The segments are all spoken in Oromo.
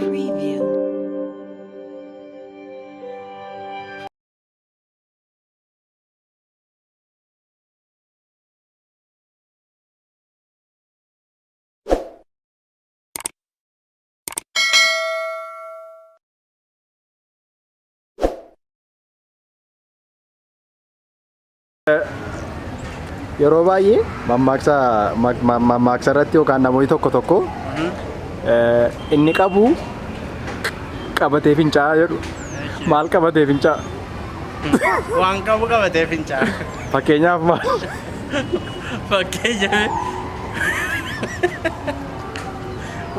Preview. Yeroo baay'ee mammaaksa mammaaksa irratti yookaan namoonni tokko tokko inni qabu qabatee fincaa'aa jedhu. Maal qabatee fincaa'a? Waan qabu qabatee fincaa'a. Fakkeenyaaf maal? Fakkeenyaaf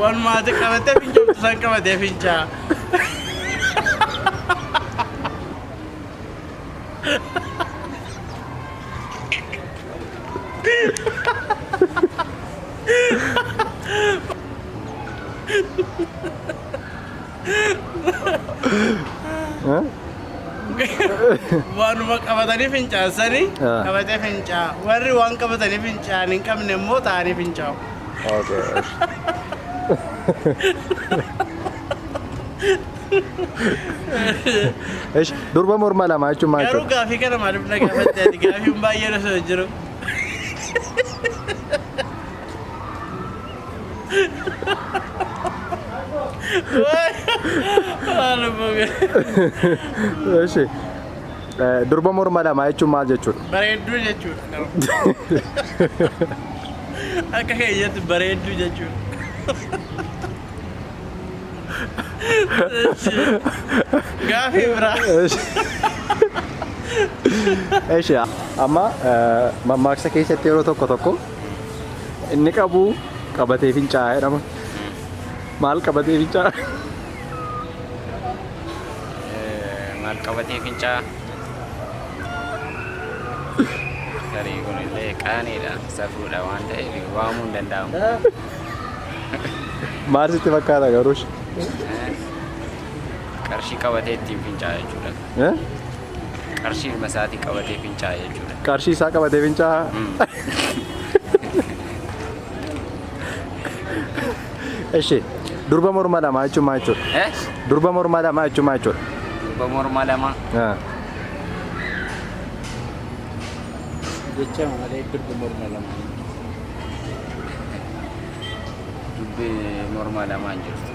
waan maatii qabatee fincooftu san qabatee fincaa'a. Waanuma qabatanii fincaansanii qabatee fincaa'a. Warri waan qabatanii fincaa'an hin qabne immoo taa'anii fincaa'u. Okay. Esh, durba morma lamaa jechuun maal Garuu jechuudha? gaafii kana maaliif na gaafatte ati gaafiin baay'een osoo hin jiru. Eshi, durba morma lamaa jechuun maal jechuudha? Bareedduu jechuudha. Akka keenyatti bareedduu jechuudha. Gaafii biraa. Eshi amma mammaaksa keessatti yeroo tokko tokko inni qabu qabatee fincaa'aa jedhama. Maal qabatee fincaa'aa? Maal qabatee fincaa'aa? Tarii kunillee qaaniidha, safuudha waan ta'eef waamuu hin danda'amu. Maal sitti fakkaata garuu? Qarshii qabatee ittiin fincaa'a jechuudha. Eh? Qarshii ilma isaatii qabatee fincaa'a jechuudha. Qarshii isaa qabatee fincaa'a? Eshi durba morma lamaa jechuun maal jechuudha? Eh? Durba morma lamaa jechuun maal jechuudha? Durba morma lamaa. Ah. Jecha malee durbi morma lamaa. Durbi morma lamaa hin jirtu.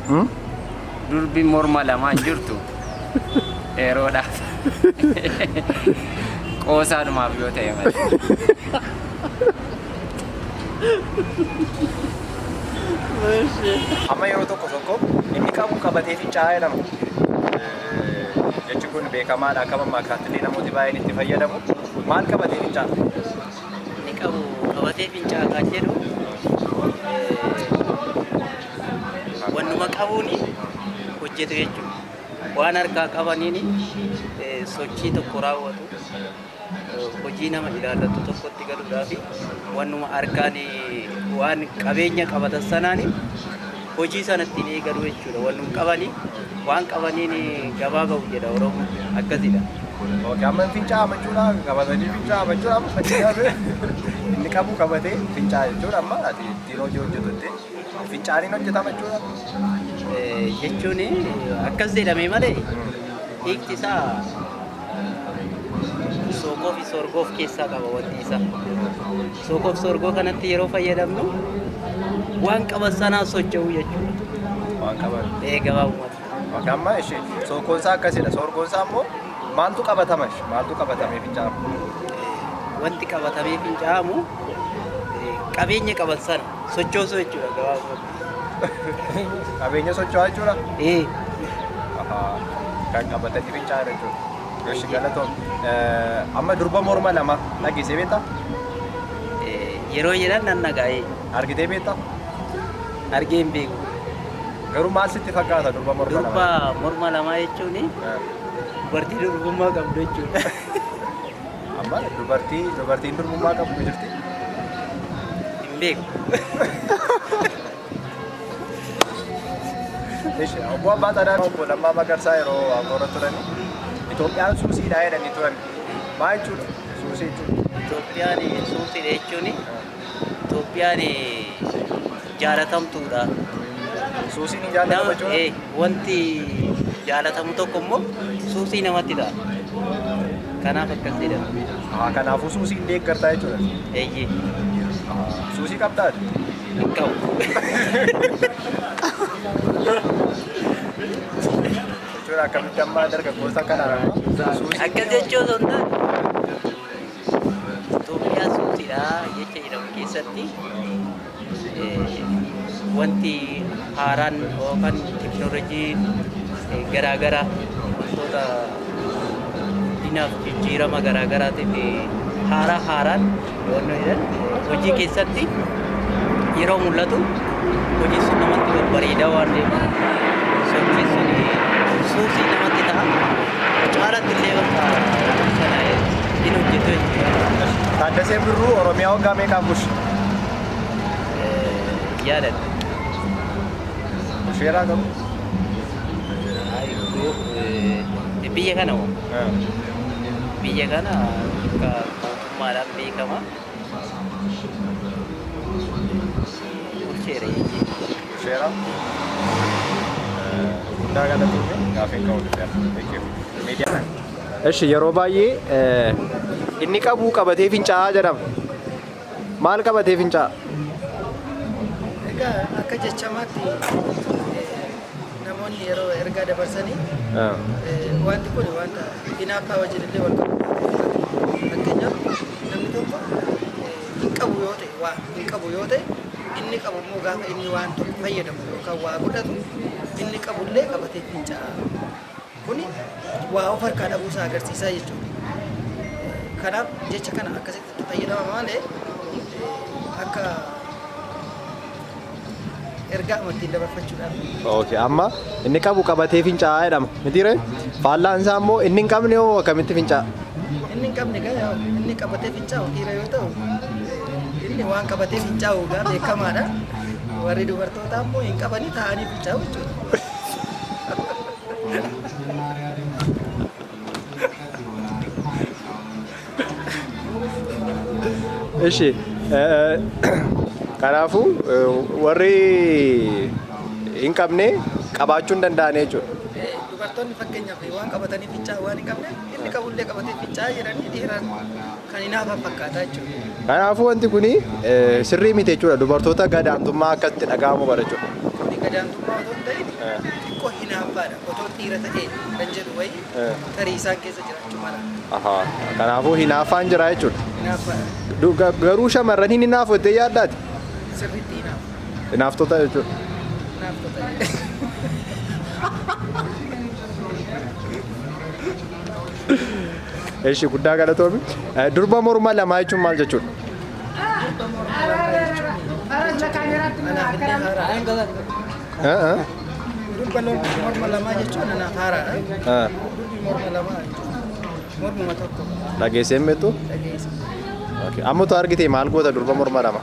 Hmm? Durbi morma lamaa hin jirtu. Yeroodhaaf. Qoosaadhumaaf yoo ta'e malee. Amma yeroo tokko tokko inni qabu qabatee fincaa'aa jedhama. Jechi kun beekamaadha akka mammaaksaatti illee namooti baay'een itti fayyadamu. Maal qabatee fincaa'a? Inni qabu qabatee fincaa'a kan jedhu wannuma qabuun hojjetu jechuudha. Waan harkaa qabaniin sochii tokko raawwatu. Hojii nama ilaallatu tokkotti galuudhaaf wannuma harkaan waan qabeenya qabatan sanaan hojii sana ittiin eegalu jechuudha. Wannuma qabanii waan qabaniin gabaa bahu jedha Oromoon akkasidha. Okay, amma fincaa'ama jechuudha qabatanii fincaa'ama jechuudha amma fakkeenyaaf inni qabu qabatee fincaa'a jechuudha amma ati ittiin hojii hojjetu itti fincaaniin hojjetama jechuudha. Jechuun akkas jedhamee malee hiikti isaa sookoo fi soorgoo of keessaa qaba wanti isaa. Sookoo fi soorgoo kanatti yeroo fayyadamnu waan qaban sanaan socho'uu jechuudha. Waan qaban. Ee gabaabumatti. Okay, amma ishee sookoon isaa akkasidha soorgoon isaa immoo maaltu qabatama ishee maaltu qabatamee fincaa'ama? Wanti qabatamee fincaa'amu qabeenya qaban sana sochoosuu jechuudha gabaabumatti. Qabeenya socho'aa jechuudha? Ee. Ahaa, kan qabatanii fincaa'an jechuudha. Eshi galatoom. Amma durba morma lama dhageessee beektaa? Yeroo jedhan nan dhaga'ee. Argitee beektaa? Argee hin beeku. Garuu maal sitti fakkaata durba morma lama? Durba morma lamaa jechuun dubartii durbummaa qabdu jechuudha. Amma dubartii dubartiin durbummaa qabdu jirti? Hin beeku. Ishi obbo Abbaa Xadaa obbo Lammaa Magarsaa yeroo aangoo irra turani Itoophiyaan suusiidha jedhanii turan. Maal jechuudha suusii jechuun? Itoophiyaan suusiidha jechuun Itoophiyaan jaalatamtuudha. Suusiin hin jaallatama Nama, jechuudha. Wanti jaalatamu tokko immoo suusii namatti ta'a. Kanaaf akkas jedhama. Kanaafuu suusii hin deeggartaa jechuudha. Eeyyee. Suusii qabdaati? Hin qabu. Jechuudha akkamitti amma dargaggoota kanaan amma suusii Akkas jechuu osoo hin taane Itoophiyaa suusiidha jecha jedhamu keessatti wanti haaraan yookaan teknooloojiin garaagaraa wantoota guddinaaf jijjiirama garaagaraatiif haaraa haaraan yoonnoo jedhan hojii keessatti yeroo mul'atu hojiin sun namatti babbareedaa waan deemuuf sochiin sun suusii namatti ta'a. Caalatti illee bakka sana hin hojjetu jechuudha. Taaddasee Birruu Oromiyaa waggaa meeqaaf bulche? Yaadadha. Bulcheeraa qabu? Biyya kana moo? Biyya kana akka mootummaadhaan beekama. Bulcheera jechuudha. Bulcheeraa? Guddaa galatoomee gaaffii hin qabu dhufeera. Thank you. Miidiyaa. Eshi yeroo baay'ee inni qabu qabatee fincaa'aa jedhama. Maal qabatee fincaa'a? Egaa akka jechamaatti namoonni yeroo ergaa dabarsanii wanti kun wanta hinaaffaa wajjin illee wal qabatu. Fakkeenyaaf namni tokko hin qabu yoo ta'e, waa hin qabu yoo ta'e, inni qabu immoo gaafa inni waan tokko fayyadamu yookaan waa godhatu inni qabullee qabatee fincaa'a. Kuni waa of harkaa dhabuusaa agarsiisaa jechuudha. Kanaaf jecha kana akkasitti itti fayyadama malee akka ergaa ittiin dabarfachuudhaaf. Okay, amma inni qabu qabatee fincaa'aa jedhama. Mitiire? Faallaan isaa immoo inni hin qabne hoo akkamitti fincaa'a? Inni hin qabne gaa inni qabatee fincaa'u dhiira yoo ta'u, inni waan qabatee fincaa'u gaa beekamaadha. Warri dubartootaa immoo hin qabanii taa'anii fincaa'u jechuudha. Ishi kanaafuu warri hin qabne qabaachuu hin danda'an jechuudha. Dubartoonni fakkeenyaaf waan qabatanii fincaa'u waan hin qabne inni qabullee qabatee fincaa'aa jedhanii dhiiraan kan hinaafan fakkaataa jechuudha. Kanaafuu wanti kuni sirrii miti jechuudha. Dubartoota gadaantummaa akkatti dhaga'amu godha jechuudha. Kuni gadaantummaa otoo hin ta'in xiqqoo hinaaffaadha. Otoo dhiira ta'ee kan jedhu wayii tarii isaan keessa jiraachuu mala. Ahaa. Kanaafuu hinaaffaan jira jechuudha. Hinaaffaadha. Garuu shamarran hin hinaafu jettee yaaddaati? Sirriitti hinaafu. Hinaaftota jechuudha. Hinaaftota. Eshi guddaa galatoomi. Durba morma lamaa jechuun maal jechuudha? Durba morma lamaa jechuun anaaf illee haaraadha. Durba morma lamaa jechuun anaaf haaraadha. Durbi morma lamaa jechuun mormuma tokko. Dhageessee hin beektu? Dhageessa. Okay. Amma utuu argite maal goota durba morma lama?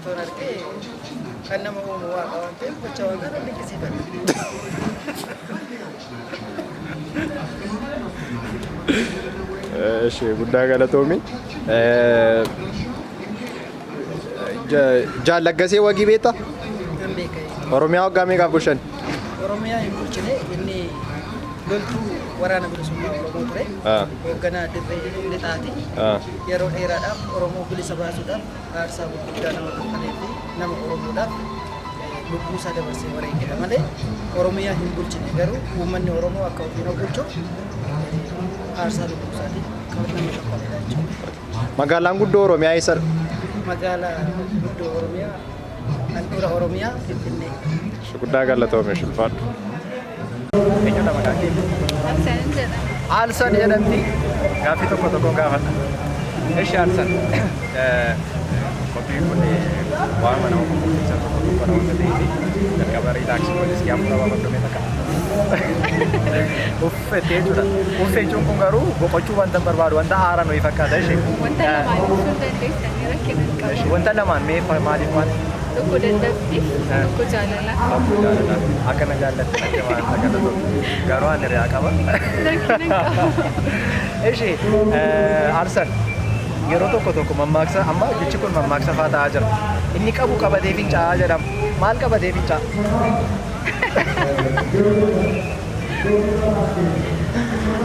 Toon argee kan nama uumu waaqa waan ta'eef gocha waaqaa nan dinqisiifadha. Eshi guddaa galatoomi. Jaal Laggasee Wagii beektaa? Nan beeka. Oromiyaa waggaa meeqaaf bulchan? Oromiyaa hin bulchine, inni loltuu waraana bilisummaa Oromoo ture. Hoogganaa dirree lixaati. Yeroo dheeraadhaaf Oromoo bilisa baasuudhaaf aarsaa gurguddaa nama kaffalee fi nama Oromoodhaaf lubbuu isaa dabarsee wareegedha malee Oromiyaa hin bulchine, garuu uummanni Oromoo akka ofiin of bulchuuf aarsaa lubbuu isaatiin kan nama kaffaledha jechuudha. Magaalaan guddoo Oromiyaa eessadha? Magaalaa guddoo Oromiyaa, handhuura Oromiyaa, Finfinnee. Guddaa galatoomi, ulfaadhu. Eenyudha maqaan kee? Alsan jedhama. Alsan jedhamti. Gaaffii tokko tokkoon gaafadha. Ishi Alsan. Qophiin kun waanuma nama kokkolfiisan tokko tokko nama ta'eef jalqaba relax godhe iski hafuura baafadhu mee takka. Uffettee jechuudha. Uffee jechuun kun garuu boqochuu wanta hin barbaadu wanta haara nuyi fakkaata ishee. Wanta lamaan ibsuu dandeessanii rakkina hin qabu. Wanta lamaan mee maaliif maal? Tokko dadhabbii, tokko jaalala. Tokko jaalala. Akka na jaallatte natti waan akka tokko. Garuu ani riyaa qaba. Rakkina hin qabu. Ishi Arsan yeroo tokko tokko mammaaksa amma jechi kun mammaaksa fa'aa ta'aa jira. Inni qabu qabatee fincaa'aa jedhama. Maal qabatee fincaa'a?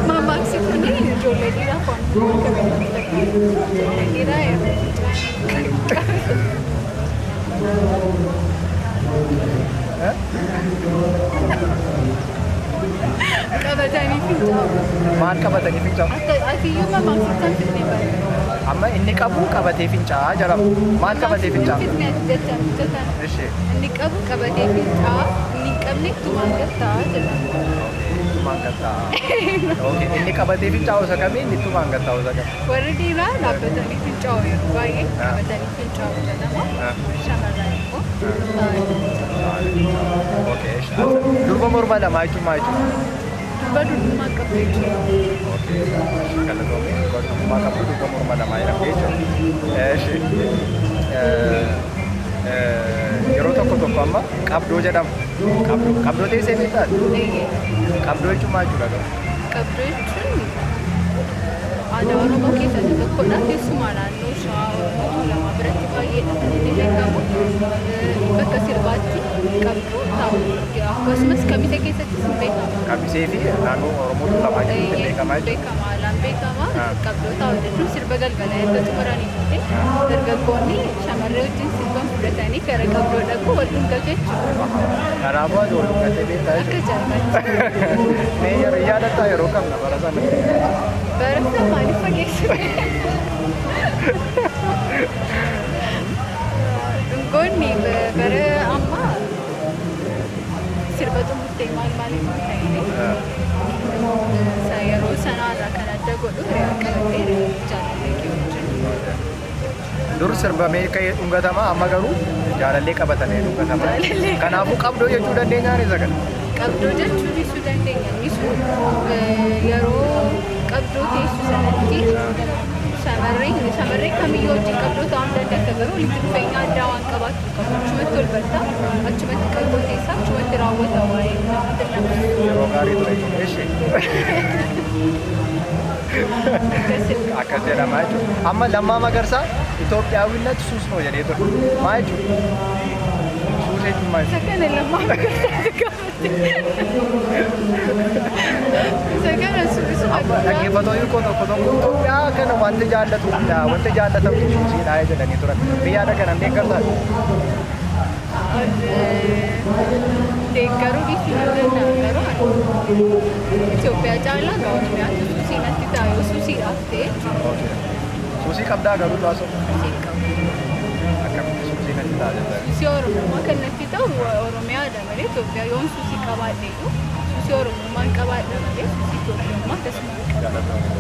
Mammaaksi kun ijoollee dhiiraa waan akka ijoollee dhiiraa yeroo fincaa'an qabatanii fincaa'u. Maal qabatanii fincaa'u? Atiyyuu mammaaksichaan fidnee bara. Amma inni qabu qabatee fincaa'aa jedhama. Maal qabatee fincaa'a? Fidnee ati jechaan jechaan. Ishee. Inni qabu qabatee fincaa'a, inni hin qabne tumaan gattaa jedhama. Tumaan gattaa'a. Okay. Inni qabatee fincaa'u isa kamii? Inni tumaan gattaa'u isa kamii? Warri dhiiraa dhaabbatanii fincaa'u yeroo baay'ee qabatanii fincaa'u jedhama. Shamarran immoo taa'anii fincaa'u. Okay. Durba morma lamaa jechuun maal jechuudha? Durba dullummaa qabdu jechuudha. Okay. Galatoomii durba dullummaa qabdu durba morma lamaa jedhamte jechuudha. Eeshi. Yeroo tokko tokko amma qabdoo jedhama. Qabdoo qabdoo teessee beektaa? Eeyyee. Qabdoo jechuun maal jechuudha garuu? Qabdoo jechuun aadaa Oromoo keessatti tokkodha. Keessumaa naannoo Shawaa Oromoo Tuulamaa biratti baay'eedha kan inni beekamu. Bakka sirbaatti qabdoo taa'u. Akkasumas kamise keessattis ni beekama. Kamisee fi naannoo Oromoo Tuulamaa jedhamutti beekamaa jechuudha. Beekama, haalaan beekama. Qabdoo taa'u jechuun sirba galgalaa erga xumuranii booddee dargaggoonni shamarree wajjin sirban fudhatanii gara qabdoo dhaqu wal dhungatu jechuudha. Kanaafuu ati wal dhungattee beektaa Akka jechuudha. jaallattu. Mee yeroo yaadattaa yeroo kam bara sana? Bara sana maaliif fageessite? Dhungoonni bara ammaa sirba xumurtee maal maaliif hin ta'ine yeroo sanaarraa kan adda godhu hiriyaa qabattee jaalallee kee wajjin. Dur sirbamee ka'ee dhungatama amma garuu jaalallee qabatamee dhungatama. Jaalallee. Kanaafuu qabdoo jechuu dandeenyaan isa kana. Qabdoo jechuu dhiisuu dandeenya. Inni sun yeroo qabdoo teessu sanatti shamarree kamiyyuu wajjin qabdoo ta'uu dandeessa garuu walitti dhufeenya addaa waan qabaattu qabu. Achumatti ol barta, achumatti qabdoo teessa, achumatti raawwata waa'ee namoota lama. Yeroo gaarii ture jechuudha. Ishee. Akkasidha. Akkas jedhama jechuudha. Amma Lammaa Magarsaa Itoophiyaawwinnat suus noo jedhee ture. Maal jechuudha? Suus jechuun maal Isa jechuudha? kana Lammaa Magarsaatu gaafate. Isa kana isuma Amma dhaggeeffattoonni koo tokko tokko Itoophiyaa kana wanti jaallatudha, wanti jaallatamtu suusiidha jedhanii turan. Biyya yaada kana hin deeggartaa? Deeggaruu dhiisuu ni danda'a garuu ani Itoophiyaa caalaa gaa Oromiyaatu suusii natti ta'a yoo suusiidhaaf ta'e jechuudha. Suusii qabdaa garuu taasoo Suusii hin qabu. akkamitti suusii natti ta'a jettan? Suusii Oromummaa kan natti ta'u Oromiyaadha malee Itoophiyaa yoon suusii qabaadhe iyyuu suusii Oromummaa hin qabaadha malee suusii Itoophiyummaa akkasuma hin qabu.